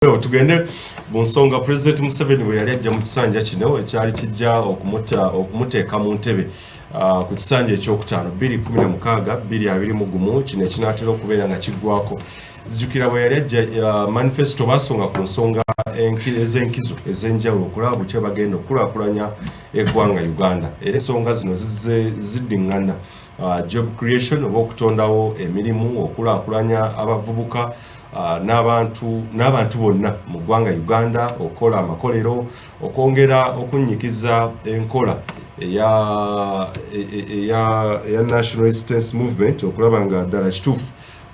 Tugende mu nsonga. President Museveni bwe yali ajja mu kisanja kino ekyali kijja okumuteeka mu ntebe ku kisanja ekyokutaano 2016 2021, kino ekinaatera okubeera nga kiggwako, zijjukira bwe yali ajja, manifesto basonga ku nsonga ez'enkizo ez'enjawulo okulaba butya bagenda okukulaakulanya eggwanga Uganda. Era ensonga zino zizze ziddiŋŋana job creation oba okutondawo emirimu, okulaakulanya abavubuka n'abantu bonna mu ggwanga Uganda, okukola amakolero, okwongera okunnyikiza enkola eya National Resistance Movement, okulaba nga ddala kituufu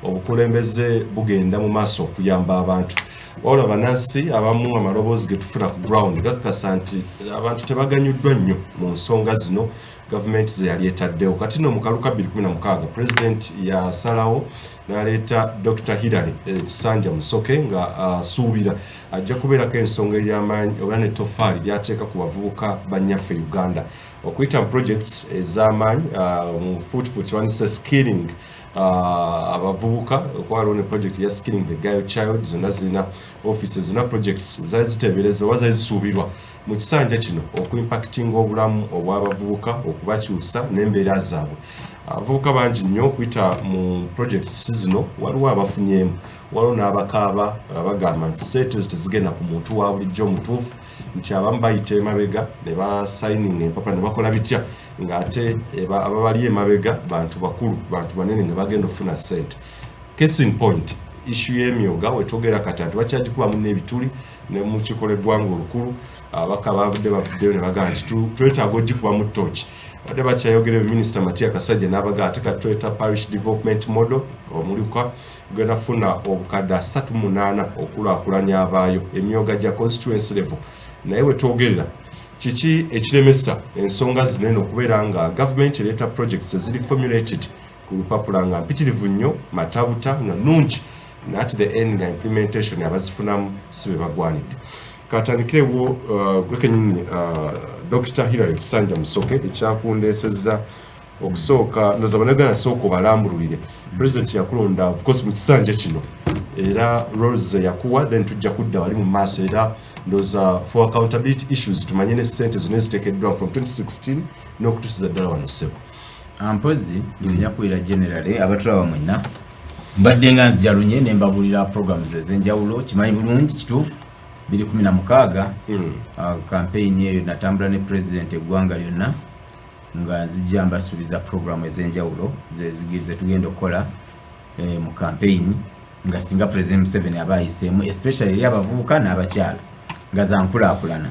obukulembeze bugenda mu maaso okuyamba abantu. Wabula bannansi abamu, amaloboozi ge tufuna ku ground gakakasa nti abantu tebaganyuddwa nnyo mu nsonga zino gavumenti ze yali etaddewo. Kati nno mu kalulu ka 2016 President yasalawo n'aleeta Dr Hillary Kisanja Musoke, nga asuubira ajja kubeerako ensonga ey'amaanyi oba nettofaali lyateeka ku bavubuka bannyaffe Uganda okuyita mu projects ez'amaanyi. Mu fuutifuuti kiwandiise skilling abavubuka, okwaliwo ne project ya Skilling the Girl Child. Zonna zirina offices, zonna projects zaali ziteebereza oba zaali zisuubirwa mu kisanja kino okuimpactinga obulamu obw'abavubuka, okubakyusa n'embeera zaabwe. Abavubuka bangi nnyo okuyita mu projects zino waliwo abafunyeemu, waliwo n'abakaaba bagamba nti sente ezo tezigenda ku muntu wa bulijjo omutuufu, nti abamu bayita emabega ne basayininga empapula ne bakola bitya, ng'ate ababali emabega bantu bakulu, bantu banene nga bagenda okufuna ssente. Case in point, issue y'emyoga wetwogera kati anti bakyagikubamu n'ebituli ne mu kikola eggwanga olukulu. Abaka bavudde bavuddeyo ne bagamba nti twetaaga ogikubamu tooki. Badde bakyayogera, Minisita Matia Kasajja n'abaga ate kati tuleeta parish development model, omulika gugenda kufuna obukadde 38 okulaakulanya abaayo, emyoga gya constituency level. Naye wetwogerera, kiki ekiremesa ensonga zinene okubeera nga gavumenti ereeta projects eziri formulated ku lupapula nga mpitirivu nnyo, matabuta nga nnungi, at the end nga implementation abazifunamu si be bagwanidde? Katandikirewo gwe kenyini, Dr Hillary Kisanja Musoke. Ekyakundeesezza okusooka, ndoza Bannayuganda sooka obalambululire. President yakulonda, of course, mu kisanja kino, era roles ze yakuwa, then tujja kudda wali mu maaso. Era ndoza for accountability issues tumanye ne sente zonna eziteekeddwa from 2016 n'okutusiza ddala wano, ssebo. Mpozi nja kuwira generally abatulaba mwenna. Mbadde nga nzija lunye ne mbabulira programs ez'enjawulo. Kimanyi bulungi kituufu, 2016 campaign eyo natambula ne president eggwanga lyonna nga nzija mbasuubiza program ez'enjawulo zetugenda okukola mu campaign nga singa President Museveni aba ayiseemu, especially eri abavubuka n'abakyala, nga zankulaakulana.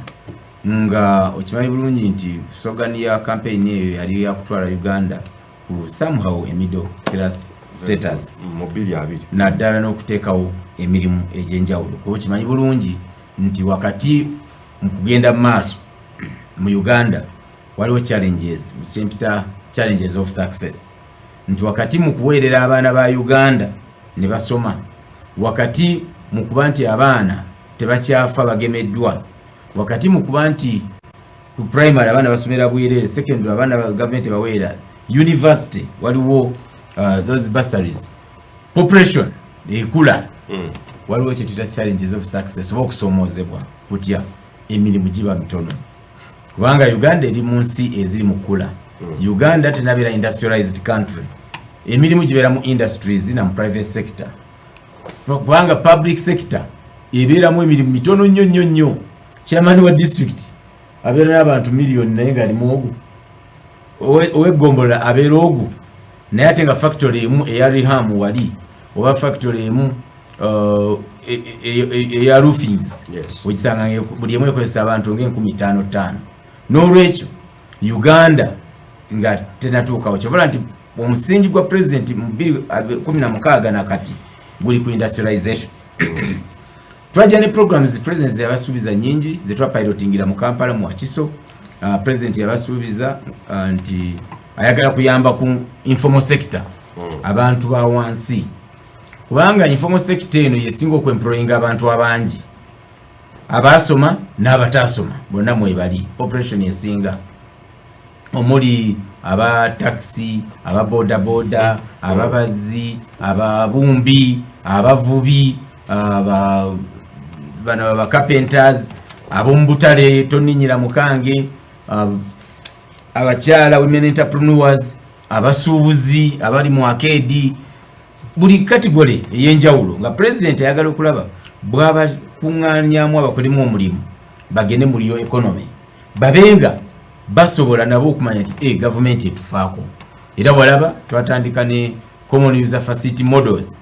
Nga okimanyi bulungi nti slogan ya campaign eyo yali yakutwala Uganda ku somehow a middle class status mu 2020, naddala n'okuteekawo emirimu egy'enjawulo, kuba okimanyi bulungi nti wakati mu kugenda mu maaso mu Uganda waliwo challenges, kyempita challenges of success, nti wakati mu kuweerera abaana ba Uganda ne basoma, wakati mu kuba nti abaana tebakyafa bagemeddwa, wakati mu kuba nti ku primary abaana basomera bwereere, secondary abaana gavumenti baweera, university waliwo those bursaries, population ekula, waliwo kyetuyita challenges of success oba okusoomoozebwa kutya emirimu giba mitono, kubanga Uganda eri mu nsi eziri mu kkula. Uganda tenabeera industrialized country. Emirimu gibeera mu industries na mu private sector, kubanga public sector ebeeramu emirimu mitono nnyo nnyo nnyo. Chairman wa district abeera n'abantu miliyoni naye ngaalimu ogu, ow'eggombolola abeera ogu, naye ate nga factory emu eya reham wali oba factory emu eya roofings okisanga buli emu ekozesa abantu nga 5000. N'olwekyo Uganda nga tenatuukawo, kyovala nti omusingi gwa president mu 2016 nakati guli ku industrialization. Twajja ne programs president yabasuubiza nyingi zetwapilotingira mu Kampala, mu Wakiso. President yabasuubiza nti ayagala kuyamba ku informal sector, abantu ba wansi, kubanga informal sector eno yesinga okwemployinga abantu abangi, abasoma n'abataasoma bonna mwebali. Population esinga omuli aba taxi, aba boda boda, ababazzi, ababumbi, abavubi, aba Bano ba carpenters, ab'omu butale, toninyira mukange, abakyala, women entrepreneurs, abasuubuzi abali mu arcade, buli category ey'enjawulo nga president ayagala okulaba bw'abakuŋŋaanyamu abakolemu omulimu, bagende mu real economy, babenga basobola nabo okumanya nti gavumenti etufaako. Era walaba twatandika ne common user facility models,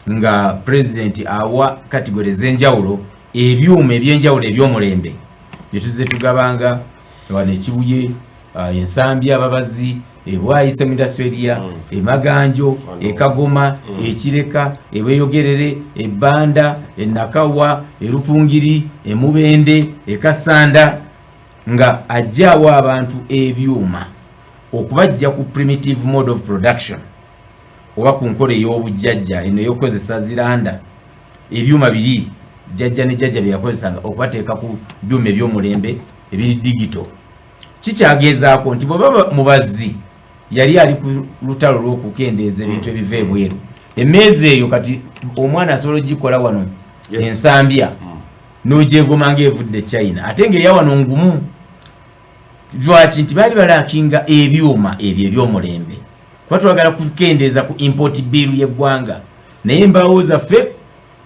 nga president awa category ez'enjawulo ebyuma ebyenjawulo ebyomulembe byetuze tugabanga wano ekibuye, ensambi, ababazi ebwayise mu industrial area, emaganjo, ekagoma, ekireka, ebweyogerere, ebbanda, enakawa, erupungiri, emubende, ekasanda, nga ajjaawo abantu ebyuma okubajja ku primitive mode of production oba ku nkola ey'obujjajja eno ey'okukozesa ziranda, ebyuma biri jjajja ne jjajja bye yakozesanga, okubateeka ku byuma ebyomulembe ebiri digital. Kikyagezaako nti bweba mubazzi yali ali ku lutalo lw'okukendeeza ebintu ebiva ebweru, emmeeza eyo kati omwana asobola ogikola wano. Ensambya n'ogyegoma ngaevudde China, ate ngaeya wano ngumu. Lwaki? Nti baali balackinga ebyuma ebyo ebyomulembe, kuba twagala kukendeeza ku import bill y'eggwanga, naye embaawo zaffe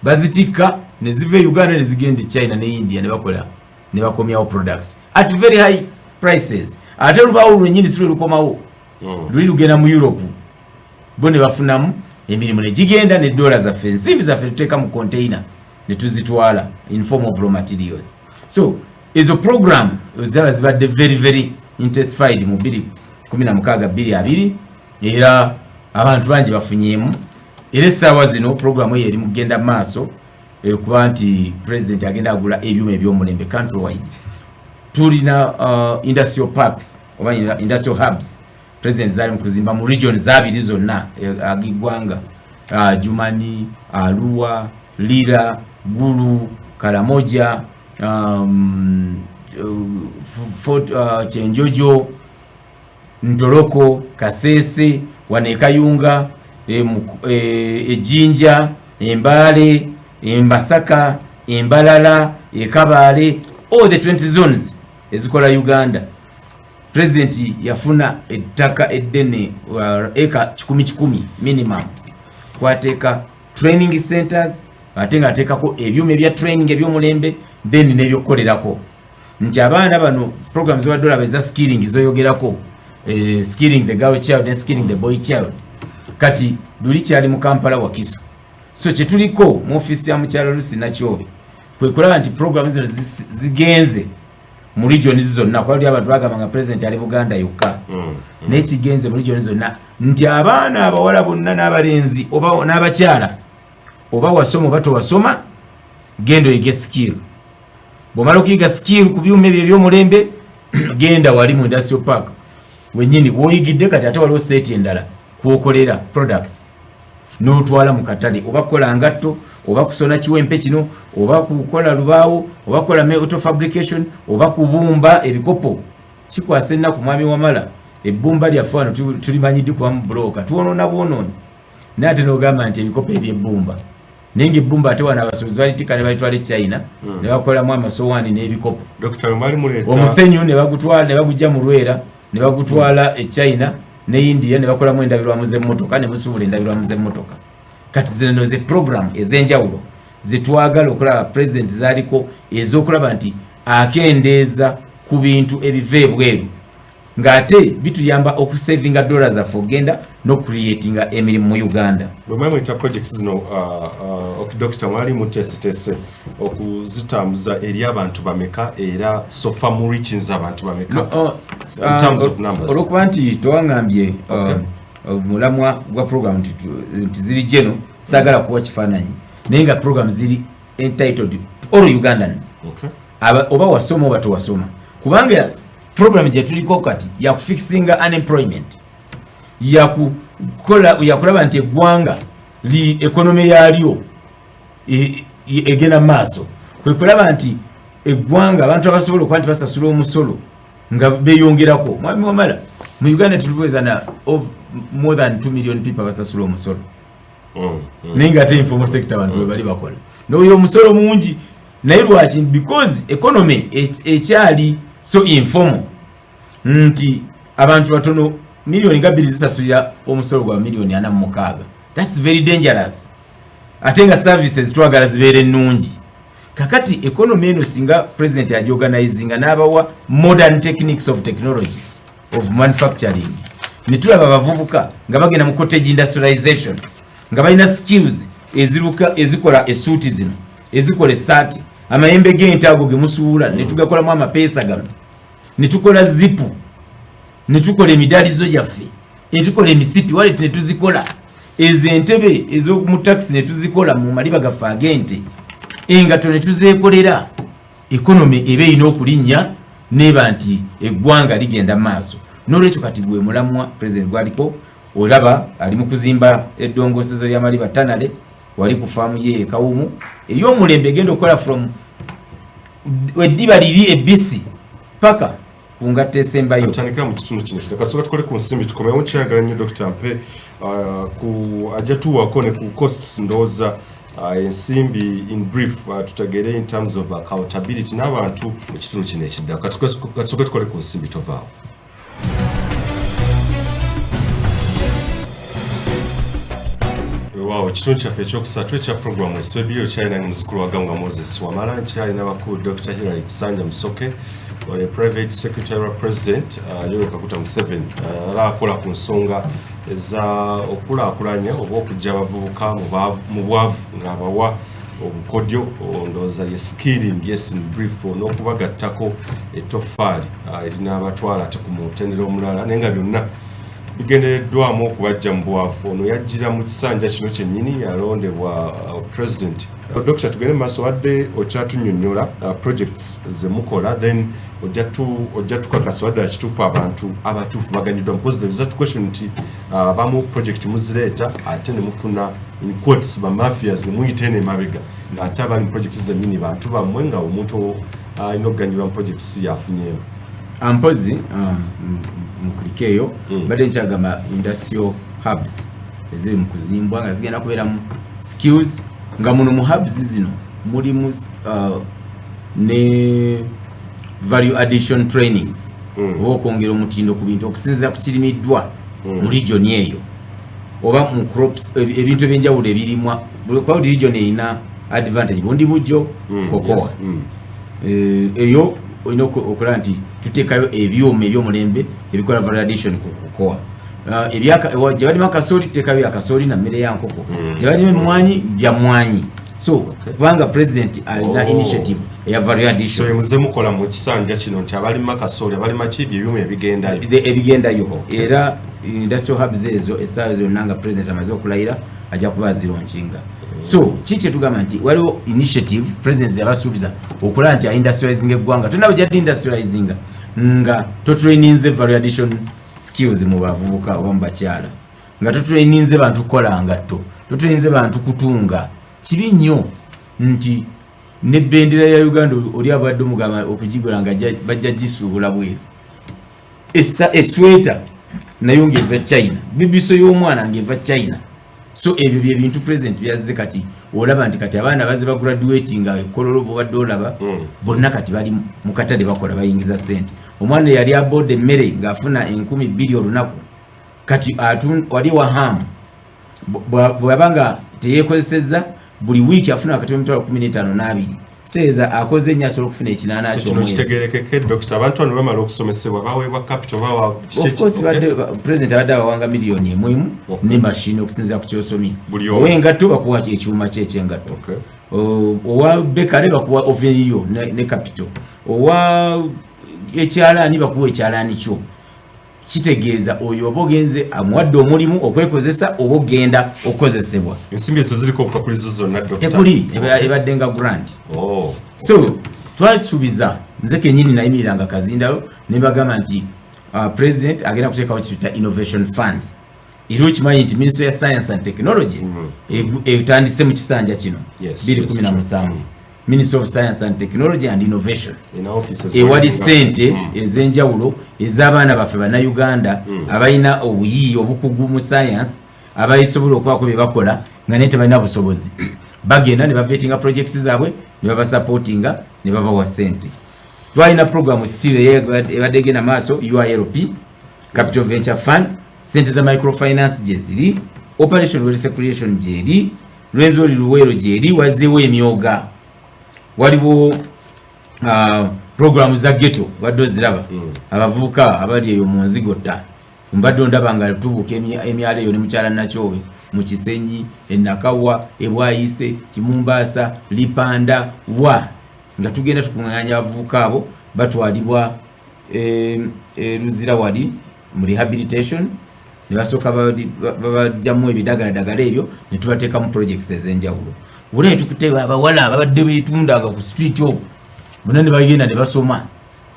bazitikka ne ziva e Uganda ne zigenda e China ne India, ne bakola ne bakomyawo products at very high prices. Ate olubaawo lwennyini si lwe lukomawo, luli lugenda mu Europe, bo ne bafunamu emirimu ne gigenda ne dola zaffe, ensimbi zaffe tuteeka mu container ne tuzitwala in form of raw materials. So ezo program zaba zibadde very very intensified mu 2016 2020, era abantu bangi bafunyeemu. Era essaawa zino programu eyo eri mu kugenda mu maaso, kuba nti president agenda agula ebyuma ebyomulembe countrywide. Tulina industrial parks oba industrial hubs president zali mu kuzimba mu region zabiri zonna ag'eggwanga, Adjumani, Arua, Lira, Gulu, Karamoja, Fort, Kyenjojo, Ntoroko, Kasese, wano e Kayunga, Ejinja, Embaale, Emasaka, Embalala, Ekabaale, all the 20 zones ezikola Uganda. President yafuna ettaka eddene, eka kikumi kikumi minimum, kwateeka training centers, ate ng'ateekako ebyuma ebya training ebyomulembe, then n'ebyokukolerako nti abaana bano program zibadde olaba eza skilling zoyogerako, skilling the girl child and skilling the boy child. Kati luli kyali mu Kampala, Wakiso. So kyetuliko mu ofiisi ya mukyala Lucy Nakyobe kwe kulaba nti program zino zigenze mu regions zonna, kuba luli abantu bagamba nga president ali Buganda yokka, naye kigenze mu region zonna nti abaana abawala bonna n'abalenzi oba n'abakyala, oba wasoma oba towasoma, genda oyige skill. Bw'omala okuyiga skill ku byuma ebyo ebyomulembe, genda wali mu industrial park wenyini woyigidde. Kati ate waliwo set endala kwokolera products n'otwala mu katale, oba kukola ngatto, oba kusona kiwempe kino, oba kukola lubaawo, oba kukola auto fabrication, oba kubumba ebikopo. Kikwasa ennaku, mwami Wamala, ebbumba lyaffe wano tulimanyidde kuba mu bulooka, twonoona bwonoonyi, naye ate n'ogamba nti ebikopo ebyebbumba, naye nga ebbumba ate wano abasuubuzi balitika ne balitwala e China ne bakolamu amasowaani n'ebikopo. Dr. mwali muleeta Omusenyu ne bagutwala ne bagujja mu Lwera ne bagutwala e China ne India ne bakolamu endabirwamu z'emmotoka, ne musuubula endabirwamu z'emmotoka. Kati zino ze program ez'enjawulo zetwagala okulaba president zaliko ez'okulaba nti akendeeza ku bintu ebiva ebweru, ng'ate bituyamba okusavinga dola zaffe okugenda n'ocreatinga emirimu mu Uganda. Bwe mwali muleeta projects zino, Dr. mwali muteeseteese okuzitambuza eri abantu bameka, era so far mu reachinze abantu bameka? No, In terms of numbers. Olwokuba nti tewangambye mulamwa gwa program nti ziri geno, saagala kuwa kifaananyi, naye nga program ziri entitled to all Ugandans. Oba wasoma oba tewasoma, kubanga program gye tuliko kati yakufixinga unemployment, yakukola, yakulaba nti eggwanga li economy yaalyo egenda mu maaso, kwe kulaba nti eggwanga abantu abasobola okuba nti basasula omusolo nga beyongerako. Mwami Wamala, mu Uganda tuliweza na of more than 2 million people abasasula omusolo, naye nga ate informal sector abantu bwe bali bakola nowulira omusolo mungi. Naye lwaki? Because economy ekyali so informal nti abantu batono, miliyoni nga 2 zisasulira omusolo gwa miliyoni 46. That's very dangerous, ate nga services twagala zibeere ennungi. Kakati economy eno singa president agiorganizinga n'abawa modern techniques of technology of manufacturing, ne tulaba abavubuka nga bagenda mu cottage industrialization, nga balina skills eziruka, ezikola esuuti zino, ezikola essaati, amayembe g'ente ago ge musuula ne tugakolamu amapeesa gano, ne tukola zipu, ne tukola emidalizo gyaffe, ne tukola emisipi, wallet ne tuzikola, ezo entebe ez'omu takisi ne tuzikola mu maliba gaffe ag'ente, engato ne tuzeekolera. Economy eba erina okulinnya neeba nti eggwanga ligenda maaso. N'olwekyo kati gwe mulamwa president gwaliko. Olaba ali mu kuzimba eddongosezo ly'amaliba tanale wali ku faamu ye ekawumu ey'omulembe, egenda okukola from eddiba liri ebbisi paka ku ngatto esembayo. Tutandikira mu kitundu kino kitaka tusooka tukole ku nsimbi, tukomewo. Nkyayagala nnyo Dr. mpe ku ajja tuwako ne ku costs, ndowooza ensimbi in brief, tutegere in terms of accountability n'abantu mu kitundu kino ekiddako. Katusooke tukole ku nsimbi, tovaawo. Waawo, ekitundu kyaffe ekyokusatu ekya programu eswebiri, okyalina muzukulu wa Gawunga Moses Wamala, nkyalina bakulu Dr. Hilary Kisanja Musoke, oyo private secretary wa President Yoweri Kaguta Museveni, era akola ku nsonga eza okulaakulanya oba okuggya abavubuka mu bwavu ng'abawa obukodyo, ndowooza ye skilling, yes, in brief, n'okubagattako ettoffaali erinaabatwala ate ku mutendera omulala, naye nga byonna bigendereddwamu okubajja mu bwavu. Ono yajjira mu kisanja kino kyennyini, yalondebwa president. Dokita, tugende mu maaso, wadde okyatunnyonnyola projects zemukola, then ojja tukakasa wadde kituufu abantu abatuufu baganyuddwa, because there is that question nti abamu project muzireeta ate ne mufuna, in quotes, ba mafias, ne muyita eno emabega ng'ate abali mu projects zennyini bantu bammwe, nga omuntu alina okuganyulwa mu projects yafunyeemu. Ampozi mukulike eyo. Mbadde nkyagamba industrial hubs eziri mu kuzimbwa nga zigenda kubeeramu skills, nga muno mu hubs zino mulimu ne value addition trainings oba okwongera omutindo ku bintu okusinziira ku kirimiddwa mu region eyo oba mu crops, ebintu ebyenjawulo ebirimwa. Kuba buli region erina advantage, bundi bujjo cocoa. Eyo olina okulaba nti tuteekayo ebyuma ebyomulembe ebikola value addition ku cocoa. Gye balima kasooli, tuteekayo akasooli na mmere ya nkoko. Gye balima emmwanyi, bya mmwanyi. So kubanga president alina initiative eya value So addition. emuze mukola mu kisanja kino nti abalima kasooli, abalima kibi, ebyuma ebigendayo. Ebigendayo. Era industrial hubs ezo essaawa zonna nga president amaze okulayira ajja kuba azilaunchinga. So ki kyetugamba nti waliwo initiative president yabasuubiza okulaba nti aindustrializing eggwanga. Tonna bwe gyadde industrializinga nga totraininze value addition skills mu bavubuka oba mu bakyala, nga totraininze bantu kukola ngatto, totraininze bantu kutunga. Kibi nnyo nti nebendera ya Uganda oli abadde omugamba okugigula nga bajja gisuubula bweru. Esweta nayo ng'eva China, bibiso y'omwana ng'eva China. So ebyo byebintu president byazze. Kati olaba nti kati abaana bazze bagraduate nga ekololo bobadde olaba bonna kati bali mu katale bakola, bayingiza sente. Omwana eyali aboda emmere ng'afuna 2000 olunaku, kati wali wa hamu bw'aba nga teyeekozesezza, buli wiiki afuna wakati w'emitwalo 15 n'abiri. Kitegeeza akoze ennyo asobola okufuna 8 So kino ky'omwezi. Kitegerekeke, Dokita, abantu bano bamala okusomesebwa baweebwa capital, bawa Of course, president abadde abawanga miliyoni emu emu ne mashini okusinziira ku kyosomye. Buli omu. Ow'engatto bakuwa ekyuma kye ekyengatto. Owa bekale bakuwa oven yo ne capital. Owa ekyalaani bakuwa ekyalaani kyo. Kitegeeza oyo oba ogenze amuwadde omulimu okwekozesa oba ogenda okukozesebwa. Ensimbi ezo teziriko obukakulizo zonna, Dokita? Tekuli, ebadde nga grant. So twasuubiza, nze kenyini nayimiriranga kazindalo ne bagamba nti president agenda kuteekawo kituyita innovation fund. Era okimanyi nti ministry ya science and technology etandise mu kisanja kino 2017, Ministry of Science and Technology and Innovation, Ina offices ewali wali sente ez'enjawulo ez'abaana baffe bannayuganda abalina obuyiiya, obukugu mu science, abasobola okubaako bye bakola nga naye tebalina busobozi. Bagenda ne bavettinga projects zaabwe ne babasupportinga ne babawa sente. Twalina program still ebadde egenda maaso, UILP, Capital Venture Fund, sente za microfinance gyeziri, Operation Wealth Creation gyeri, Rwenzori Luweero gyeri, wazzeewo emyoga, waliwo programu za ghetto wadde oziraba. Abavubuka abali eyo mu nzigotta, mbadde ondaba nga tubuuka emyalo eyo ne mukyala Nakyobe mu Kisenyi, Enakawa, Ebwayise, Kimumbaasa, Lipanda wa, nga tugenda tukuŋŋaanya abavubuka abo, batwalibwa Luzira wali mu rehabilitation ne basooka babajjamu ebidagaladagala ebyo ne tubateeka mu projects ez'enjawulo. Buna ne tukuteba abawala ababadde beetundanga ku street okwo bonna ne bagenda ne basoma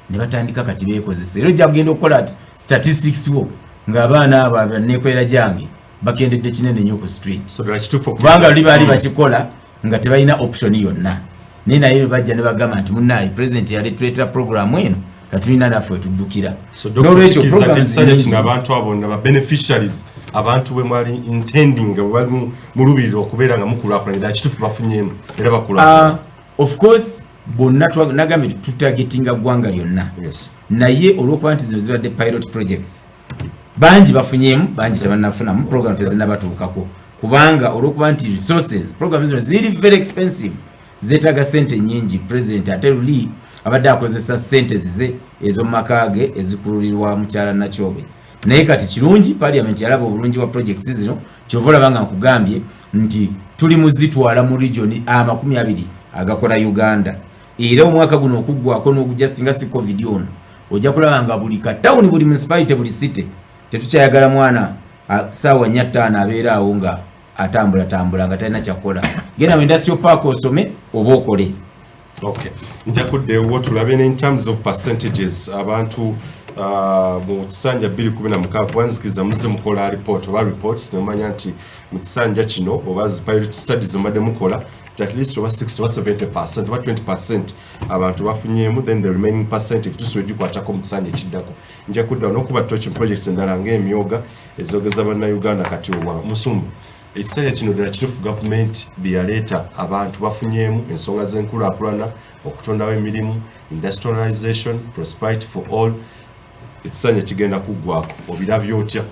ne batandika kati beekozesa. Era ojja kugenda okukola statistics wo ng'abaana abo abaneekolera gyange bakendedde kinene nnyo ku street. So ddala kituufu kubanga luli baali bakikola nga tebalina option yonna, naye bajja ne bagamba nti munaayi, president yali tuleetera programu eno, katulina naffe wetuddukira. So Dr. N'olwekyo Kikiza, programs ekisanja nyingi. Kino abantu abo bonna ba beneficiaries, abantu bwe mwali intending nga bwe bali mulubirira okubeera nga mukulaakulanya, ddala kituufu bafunyeemu era bakulaakulanya? Of course bonna nagambye nti tutargetinga ggwanga lyonna. Naye olwokuba nti zino zibadde pilot projects, bangi bafunyeemu, bangi tebannafunamu, program tezinnabatuukako, kubanga olwokuba nti resources, program zino ziri very expensive, zeetaaga sente nyingi. President ate luli abadde akozesa sente zize ez'omu maka ge ezikululirwa mukyala Nakyobe. Naye kati kirungi parliament yalaba obulungi bwa projects zino, kyova olaba nga nkugambye nti tuli muzitwala mu region 20 agakola Uganda. Era omwaka guno okuggwako n'ogujja, singa si COVID ono, ojja kulaba nga buli katawuni, buli municipality, buli city, tetukyayagala mwana saawa 4 5 abeera awo nga atambulatambula nga talina kyakukola. Genda mu industrial park osome oba okole. Okay, nja kudda ewuwo tulabe ne in terms of percentages abantu mu kisanja 2016, kuba nzikiriza muzze mukola report oba reports nemumanya nti mu kisanja kino oba zi pilot studies omubadde mukola nti at least oba 60 oba 70% oba 20% abantu bafunyeemu, then the remaining percentage tusobola gikwatako mu kisanja ekiddako. Nja kudda n'okuba touch projects endala ng'emyoga ezogeza bannayuganda. Kati owa musumba, ekisanja kino ddala kituufu gavumenti bye yaleeta abantu bafunyeemu, ensonga z'enkulaakulana, okutondawo emirimu, industrialization, prosperity for all, ekisanja kigenda kuggwako obirabye otya?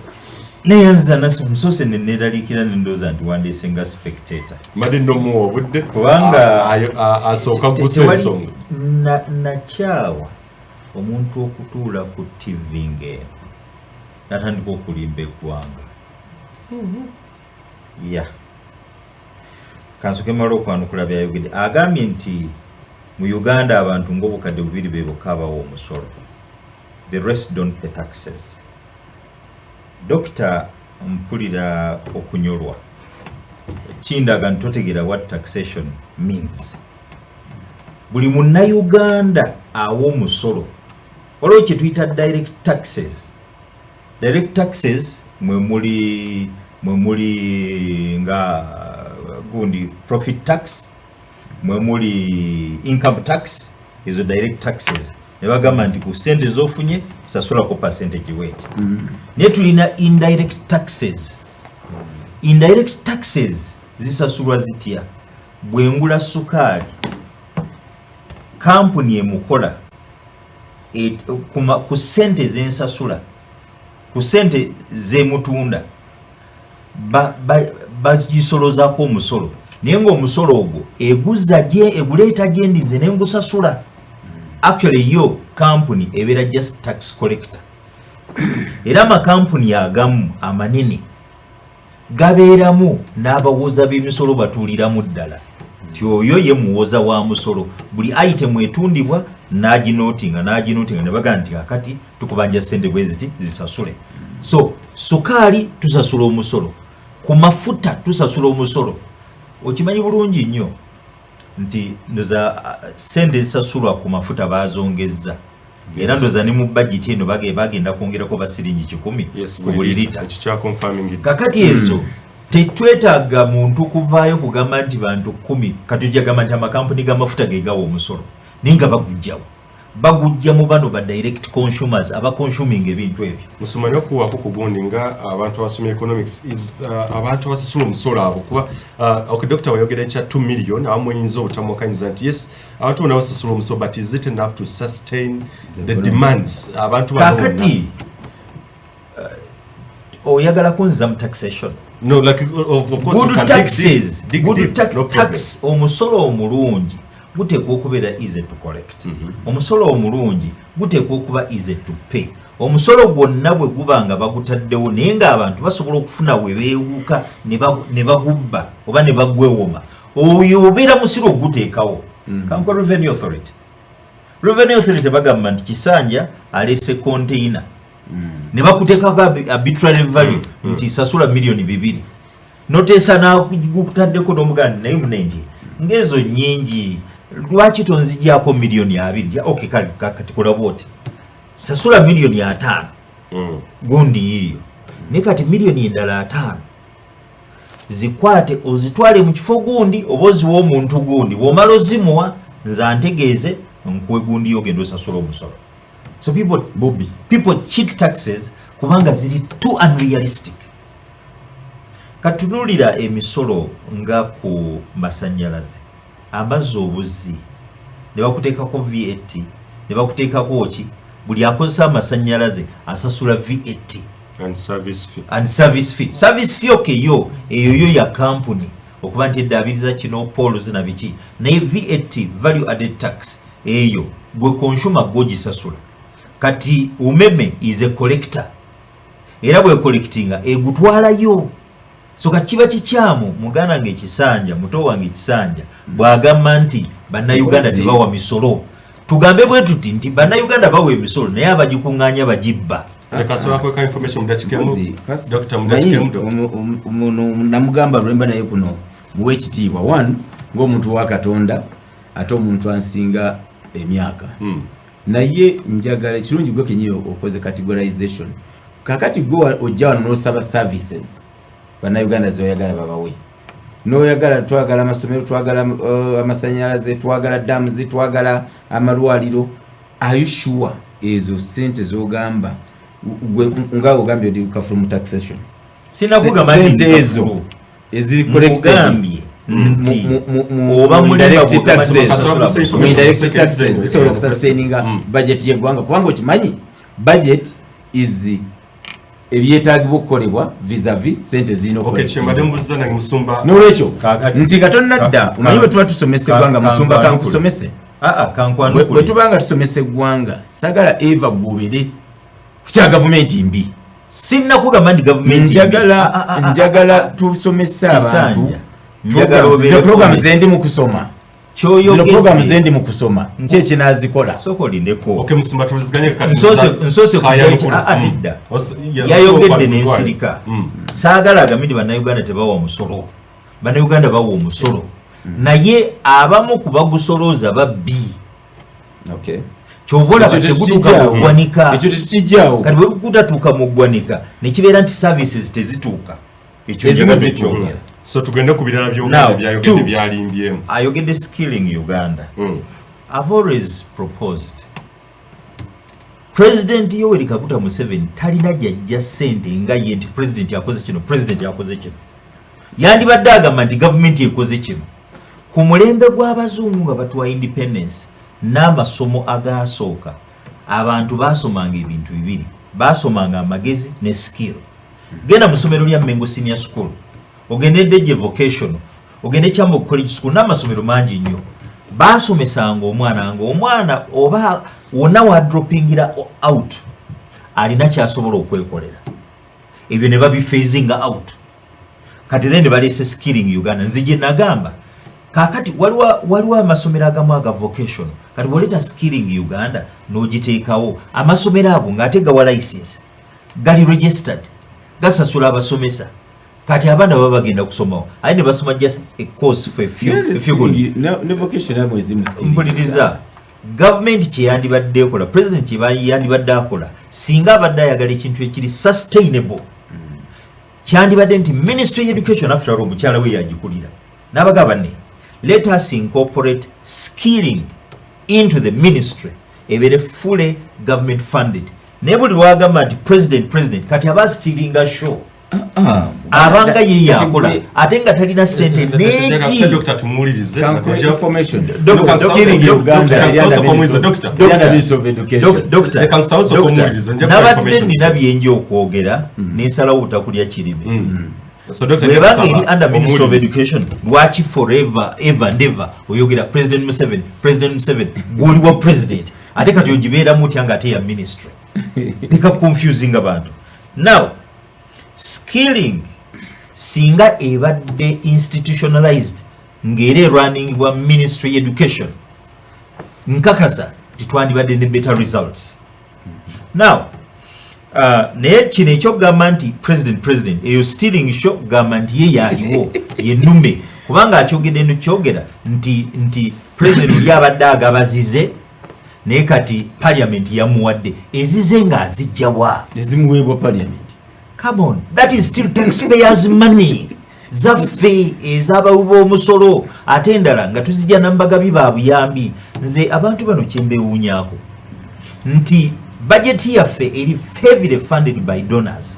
Neyanziza nasi musoose neneraliikira nendowooza nti wandeese nga spectator. Mbadde nnomuwa obudde Kubanga asooka gusa ensonga. Nakyawa omuntu okutuula ku TV ng'eno natandika okulimba eggwanga. Ya kansoke mala okwanukula byayogedde. Agambye nti mu Uganda abantu ng'obukadde 2 be bokka abawa omusolo, the rest don't pay taxes. Dokita, mpulira okunyolwa, kindaga nti totegeera what taxation means. Buli munnayuganda awa omusolo. Waliwo kye tuyita direct taxes. Direct taxes mwe muli nga gundi profit tax, mwe muli income tax, ezo direct taxes ne bagamba nti ku sente zofunye sasulako percentage wet. Naye tulina indirect taxes. Indirect taxes zisasulwa zitya? Bwengula sukaali, kampuni emukola ku sente zensasula, ku sente zemutunda, bagisolozaako omusolo, naye ngaomusolo ogwo eguza gye eguleeta gyendize nengusasula. Actually yo kampuni ebeera just tax collector. Era amakampuni agamu amanene gabeeramu n'abawoza b'emisolo batuuliramu ddala ti oyo ye muwoza wa musolo. Buli item etundibwa n'aginotinga n'aginotinga ne bagamba nti akati tukubanja sente bwe ziti, zisasule. So sukaali tusasula omusolo, ku mafuta tusasula omusolo. Okimanyi bulungi nnyo nti ndoza sente ezisasulwa ku mafuta bazongezza, era ndoza ne mu budget eno bagenda kwongerako ba siringi 100 ku buli lita. Ekyo kyaconfirming. Kakati ezo tetwetaaga muntu kuvaayo kugamba nti bantu 10. Kati ojja gamba nti amakampuni g'amafuta ge gawa omusolo, naye nga bagugjawo. Bagujja mu bano ba direct consumers abaconsuming ebintu ebyo. Musumani, okuwaako ku gundi nga abantu abasomye economics is abantu abasasula omusolo abo, kuba okay, doctor wayogera ekya 2 million, abamu oyinza obutamuwakanyiza nti yes, abantu bonna basasula omusolo, but is it enough to sustain the economy? demands abantu bano bonna? Kakati oyagala kunziza mu taxation? No, like of course you Good can taxes, dig deep, dig good deep, tax, no problem. Tax, omusolo omulungi guteekwa okubeera easy to collect. Omusolo omulungi guteekwa okuba easy to pay. Omusolo gwonna bwe guba nga bagutaddewo naye ng'abantu basobola okufuna we beewuuka ne bagubba oba ne bagwewoma, oyo obeera musiro oguteekawo. Kankuwe Revenue Authority. Revenue Authority bagamba nti Kisanja aleese container ne bakuteekako arbitrary value nti sasula miliyoni 2, noteesa nagutaddeko n'omuganda, naye munenje ng'ezo nyingi, lwaki tonzigyako miliyoni 20? Ok, kale kati kola bwoti, sasula miliyoni 50. Gundi yiiyo, naye kati miliyoni endala 50 zikwate ozitwale mu kifo gundi oba oziwa omuntu gundi, bw'omala ozimuwa nze antegeeze nkuwe gundi yo ogenda osasula omusolo. So people, Bobby. people cheat taxes kubanga ziri too unrealistic. Katunuulira emisolo nga ku masanyalaze, amazzi obuzzi, ne bakuteekako VAT, ne bakuteekako ki, buli akozesa amasanyalaze asasula VAT. And service fee. And service fee. Service fee, okay, yo eyo yo ya kampuni okuba nti eddaabiriza kino, poles na biki, naye VAT, value added tax, eyo gwe consumer gwogisasula. Kati UMEME is a collector, era bwecollectinga egutwalayo. So kati kiba kikyamu muganda nga ekisanja, muto wange ekisanja bw'agamba nti Bannayuganda Mpozi. tebawa misolo. Tugambe bwe tuti nti Bannayuganda bawa emisolo, naye abagikuŋŋaanya bagibba. Leka asobola kweka information mu dakiika emu. Mpozi, Doctor, mu dakiika emu, manyi, doctor. Ono namugamba lwemba naye kuno muwe ekitiibwa, one ng'omuntu wa Katonda, ate omuntu ansinga emyaka. Naye njagala ekirungi gwe kenyini okoze categorization. Kakati gwe ojja wano n'osaba services Bannayuganda zeoyagala babawe, noyagala twagala amasomero, twagala amasanyalaze, twagala dams, twagala amalwaliro. Are you sure ezo sente zogamba gwe nga ogambye odi kafulu mu taxation? Sinakugamba nti Sente ndi ezo kafulu. eziri collected Nkugambye nti oba mu mulimba indirect bw'ogamba nti taxes, basasula Mu mu indirect Second taxes then, zisobola okusustaininga budget y'eggwanga, kubanga okimanyi budget is ebyetaagibwa okukolebwa vis-a-vis sente zirina. Okay, kyembadde mbuuziza nange, musumba. Nolwekyo Kaakati- nti nga tonnadda, omanyi bwe tuba tusomesa eggwanga, musumba, kankwanukule. kankusomese. Aa, kankwanukule. Bwe tuba nga tusomesa eggwanga, sagala eva gwobere ku kya gavumenti mbi. Sinnakugamba nti gavumenti mbi. Njagala Ah, ah, ah, njagala ah, ah. tusomese abantu. Kisanja, njagala obeere Zino programu honest. zendi mu kusoma, zino Ky'oyogedde- programu zendi mu kusoma, nki ekinazikola? Sooka olindeko. Okay, musumba, tuliziganye kati. Nsoose Kayanukule. ah, ah, nedda. Yayogedde Yayogedde n'ensirika. Saagala agambe nti Bannayuganda tebawa musolo. Bannayuganda bawa omusolo, naye abamu ku bagusolooza babbi. Kyova olaba Ekyo tegutuuka mu tetukijjaawo. ggwanika. Ekyo tetukijjaawo. Kati bwe gutatuuka mu ggwanika nekibeera nti services tezituuka. Ekyo Ezimu njagadde zituuka. kyogera. So tugende ku birala Now, byogedde, byayogedde, two. byalimbyemu. Ayogedde Skilling Uganda. I've always proposed, President Yoweri Kaguta Museveni talina gyajja ssente nga ye nti president akoze kino, president akoze kino. Yandibadde agamba nti gavumenti ekoze kino. Ku mulembe gw'abazungu nga batuwa independence n'amasomo agasooka, abantu baasomanga ebintu bibiri, baasomanga amagezi ne skill. Genda mu ssomero lya Mengo Senior School, ogende Ndejje Vocational, ogende Kyambogo College School n'amasomero mangi nnyo, baasomesanga omwana nga omwana oba wonna wadropingira out alina kyasobola okwekolera. Ebyo ne babiphasinga out. Kati then ne baleese Skilling Uganda. Nzije nagamba kakati waliwo amasomero agamu aga vocational. Kati bwoleta Skilling Uganda n'ogiteekawo, amasomero ago ng'ate gawa license, gali registered, gasasula abasomesa, kati abaana baba bagenda kusomawo, aye ne basoma just a course for a few good. Ne vocation yamwe eziri mu skilling. Mpuliriza, gavumenti kyeyandibadde ekola, president kyeyandibadde akola, singa abadde ayagala ekintu ekiri sustainable, kyandibadde nti Ministry Education, after all omukyala we yagikulira, n'abagamba ne let us incorporate skilling into the ministry. Ebeere fully government funded. Naye buli lwagamba nti president, president, kati aba stealinga show, abanga ye yakola ate nga talina sente neegi. Dr. Tumuwulirize. Kankuwe information. Doctor, Skilling Uganda Doctor, eri under Doctor, Ministry of- Doctor. eri under Ministry of Education. Doctor, Leka nkusabe osooke Doctor, omuwulirize, nja kuwa nabadde information. nina byenja okwogera, nensalawo obutakulya kirime. So Dr. Bwebanga nkusaba eri under Ministry of omuwulirize. Education, lwaki forever, ever and ever oyogera President Museveni, President Museveni? Gwoli wa president, ate kati ogibeeramu otya nga ate ya ministry? Leka confusing abantu. Now, skilling singa ebadde institutionalized ng'era erwaningibwa Ministry Education, nkakasa titwandibadde ne better results now. Naye kino ekyokugamba nti president, president, eyo stealing show, gamba nti ye yaliwo yenume, kubanga akyogedde nokyogera nti president oli abadde agabazize, naye kati parliament yamuwadde ezize ng'azijjawa? Ezimuweebwa parliament. Come on, that is still taxpayers' money, zaffe ez'abawi b'omusolo, ate endala nga tuzijja nambagabi ba buyambi. Nze abantu bano kyembewuunyaako nti bajeti yaffe eri heavily funded by donors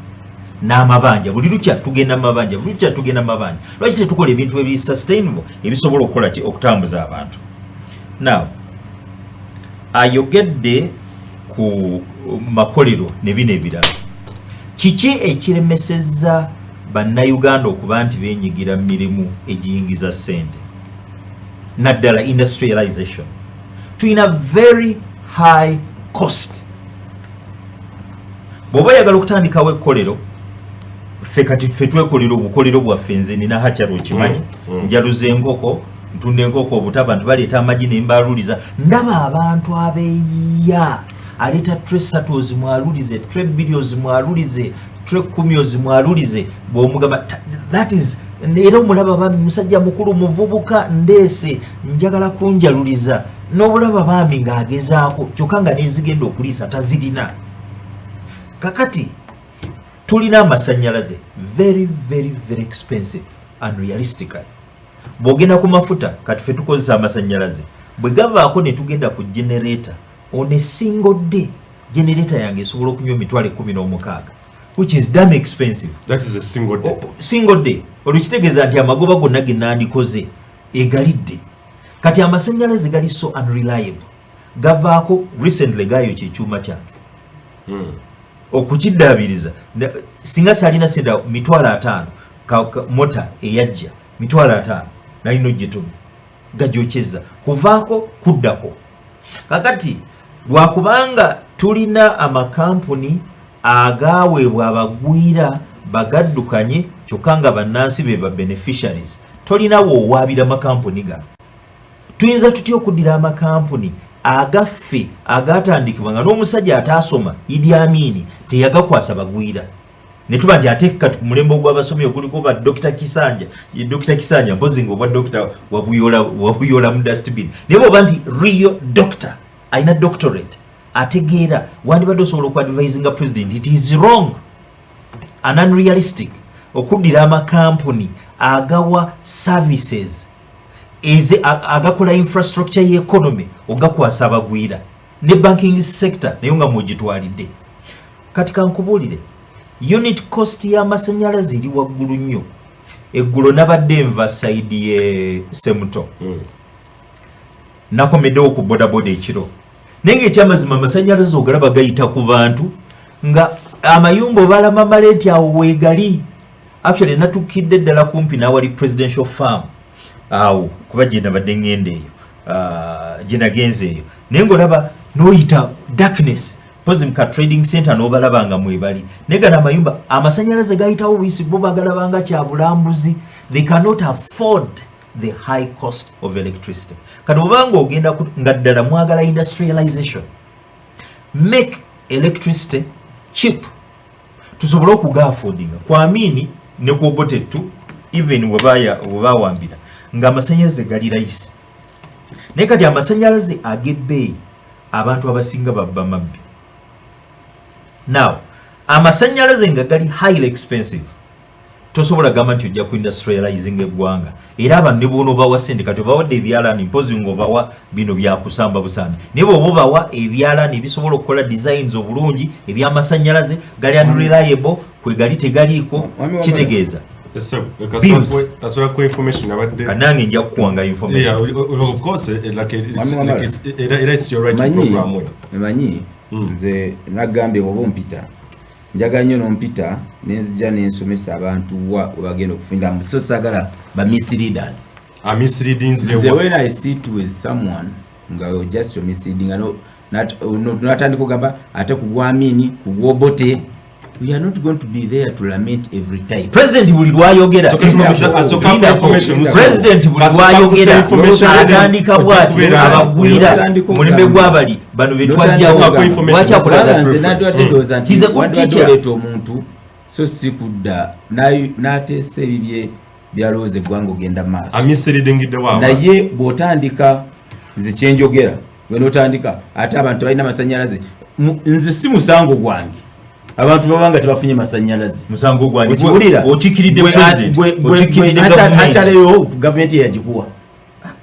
n'amabanja. Buli lukya tugenda mu mabanja, buli lukya tugenda mu mabanja. Lwaki tetukola ebintu ebiri sustainable ebisobola okukola ki? Okutambuza abantu. Now, ayogedde ku makolero ne bino ebirala. Kiki ekiremesezza Bannayuganda okuba nti beenyigira mu mirimu egiyingiza ssente, naddala industrialization? Tulina very high cost. Bw'oba oyagala okutandikawo ekkolero, ffe kati ffe twekolera obukolero bwaffe. Nze nina hatchery, okimanyi. Njaluza enkoko, ntunda enkoko obuta, abantu baleeta amagi nembaluliza. Ndaba abantu abeeyiya, aleeta tray 3 ozimwalulize, tray 2 ozimwalulize, tray 10 ozimwalulize. Bwomugamba that is, era omulaba bami musajja mukulu, muvubuka, ndeese njagala kunjaluliza, n'obulaba baami ng'agezaako, kyokka nga nezigenda okuliisa tazirina. Kakati tulina amasanyalaze very, very, very expensive, unrealistically. Bw'ogenda ku mafuta, kati ffe tukozesa amasanyalaze, bwe gavaako ne tugenda ku generator. On a single day, generator yange esobola okunywa 160,000, which is damn expensive. That is a single day. Single day. Olwo kitegeeza nti amagoba gonna ge nandikoze egalidde. Kati amasanyalaze gali so unreliable, gavaako. Recently gayokya ekyuma kyange. Okukiddaabiriza, singa saalina sente 50,000, mota eyajja 50,000 nalina ogituma, gajokyeza kuvaako kuddako. Kakati lwakubanga tulina amakampuni agaweebwa abagwira bagaddukanye, kyokka nga bannansi be ba beneficiaries. Tolina woowaabira makampuni gano. Tuyinza tutya okuddira amakampuni agaffe agatandikibwa nga n'omusajja ataasoma Idi Amini teyagakwasa bagwira, ne tuba nti ate kati ku mulembe ogw'abasomi okuliko ba Dr. Kisanja, ye Dr. Kisanja mpozi nga obwa dokita wabuyola, wabuyola mu dustbin, naye bwoba nti real doctor alina doctorate ategeera, wandibadde osobola okuadvisinga president. It is wrong and unrealistic okuddira amakampuni agawa services agakola infrastructure y'economy ogakwasa abagwira, ne banking sector nayo nga mwogitwalidde. Kati kankubuulire, unit cost y'amasanyalaze eri waggulu nnyo. Eggulo nabadde nva side ye Semuto, nakomeddewo ku bodaboda ekiro, naye ngaekyamazima amasanyalaze ogalaba gayita ku bantu nga amayumba obalamamale nti awo weegali. Actually natukidde ddala kumpi n'awali presidential farm awo, kuba gye nabadde ŋŋenda eyo, gye nagenze eyo, naye ngaolaba n'oyita darkness pozi mu ka trading center n'obalaba nga mwebali, naye gano amayumba amasanyalaze gayitawo buyisi, bo bagalabanga kya bulambuzi. They cannot afford the high cost of electricity. Kati obanga ogenda nga ddala mwagala industrialization, make electricity cheap tusobole okuga-affordinga. Ku Amini ne ku Obote tu even webawambira nga amasanyalaze gali rahisi, naye kati amasanyalaze ag'ebbeeyi abantu abasinga babba mabbi. Now amasanyalaze nga gali highly expensive, Tosobola gamba nti ojja ku industrializing eggwanga, era abantu ne bwona obawa sente. Kati obawadde ebyalaani, mpozi ng'obawa bino byakusamba busambi, naye bw'oba obawa ebyalaani ebisobola okukola designs obulungi, ebyamasanyalaze gali unreliable, kwe gali tegaliiko. Wami. Kitegeeza Bills. Asobola ku information abadde. Kanange nja kukuwanga information. Yeah, of course, like it's, Wami like Wamala. it's, era it's your right to Manyi, program we. manyi nze nagambye oba ompita, njagala nnyo nompita nenzija nensomesa abantu wa webagenda okufunira, so sagala ba misleaders. Amisleading. Nze when I sit with someone nga just misleading nga natandika ogamba ate kugwa Amini, kugwa Obote, we are not going to be there to lament every time. President buli lwayogera Asooka asooka Lindako. information, Musa. President buli Asooka lwayogera information, atandika bwati abagwira Otandika mulembe okugamba. gwabali bano betwajjawo. Otandika information. Lwaki akola Kubanga that nze reference? nandibadde ndowooza nti He's a good wandibadde teacher. oleeta omuntu, so si kudda n'ateesa ebibye byalowooza eggwanga ogenda mu maaso. Amisleading wa. Naye bw'otandika, nze kyenjogera, gwe n'otandika ate abantu tebalina masanyalaze. Nze si musango gwange abantu baba nga tebafunye masanyalaze. Musango gwani? Okiwulira? Okikiridde president, okikiridde government. Akyaleyo gavumenti eyagikuwa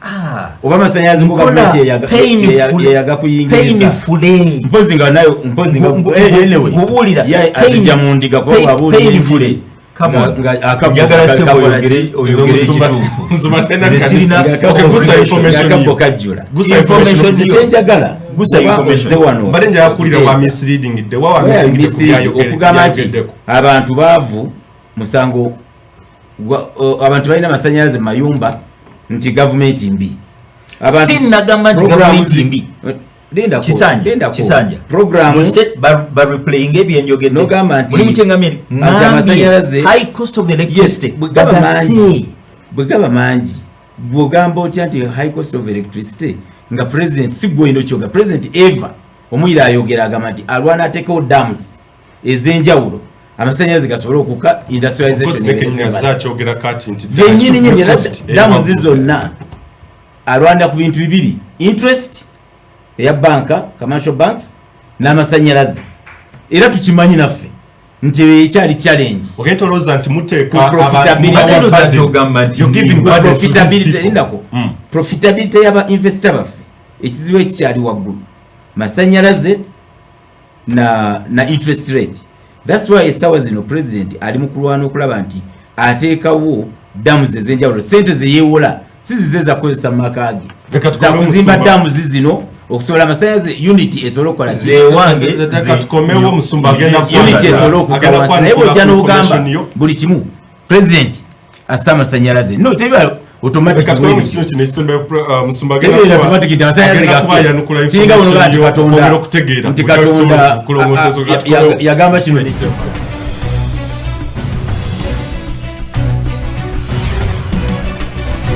Ah, oba amasanyalaze ngo nkola gavumenti yeyagakuyingiriza. painfully. Mpozi nga nayo, mpozi nga anyway, Nkubuulira. ye azijja mu ndiga kuba bw'abuulira Painfully. enjiri, Come on. nga akabbo Njagala ssebo kakola ki? oyogere ekituufu. Musumba tena Nze kanisa. sirina- Nga Okay, akabbo- gusa information nga akabbo yo. kajjula. Gusa information. Nze kyenjagala, Gusa oba information. ozze wano Mbadde njagala kuwulira wa okuteesa. misleading de wa wa Why are misleading misleading? Okugamba nti byayogeddeko. abantu baavu musango abantu balina amasanyalaze mu mayumba nti gavumenti mbi. Si nagamba nti Programu gavumenti mbi. Lindako, Kisanja, lindako. Kisanja. Programu Mu state ba replaying ebyenjogedde. N'ogamba nti- Mulimu kye nti ngambye, amasanyalaze- high cost of electricity. Yes, bwe gaba Bagase. mangi, bwe gaba mangi, bw'ogamba otya nti high cost of electricity nga president si gwe olina okyoga? President eva omuyira ayogera agamba nti alwana ateekewo dams ez'enjawulo amasanyalaze gasobole okuka Of course, industrialization ne Kenya ebeere. zakyogera kati nti Byennyini nyini era cost damuzi eri zonna alwanira ku bintu bibiri: interest eya banka, commercial banks, n'amasanyalaze. Era tukimanyi naffe nti eyo ekyali challenge. Ogenda olowooza nti muteeka Ku profitability. abantu Ate olowooza nti ogamba nti You're giving Gwe burden to these profitability people. lindako. Profitability y'aba investor baffe, ekizibu ekikyali waggulu masanyalaze na interest rate. That's why essaawa zino president ali mu kulwana okulaba nti ateekawo dams ez'enjawulo. Sente zeyeewola si zize zakukozesa mu maka ge, Leka tukomewo zakuzimba Musumba. dams zino okusobola amasanyalaze unit esobole okukola ki? Nze ewange Leka tukomewo, Musumba agenda Unit esobole okukka agenda wansi. Naye kwanukula bw'ojja ku n'ogamba information yo. buli kimu president assa amasanyalaze, no, teba automatic. Leka tukomewo mu kino kino ekisembayo, Musumba agenda Tebeera automatic nti amasanyalaze agenda kuba gakke. ayanukula Kiringa bw'onoga nti information yo, Katonda okwongera okutegeera. nti Bwe Katonda tusobola okulongoosa ensonga, tukomewo. yagamba kino. Ekisembayo.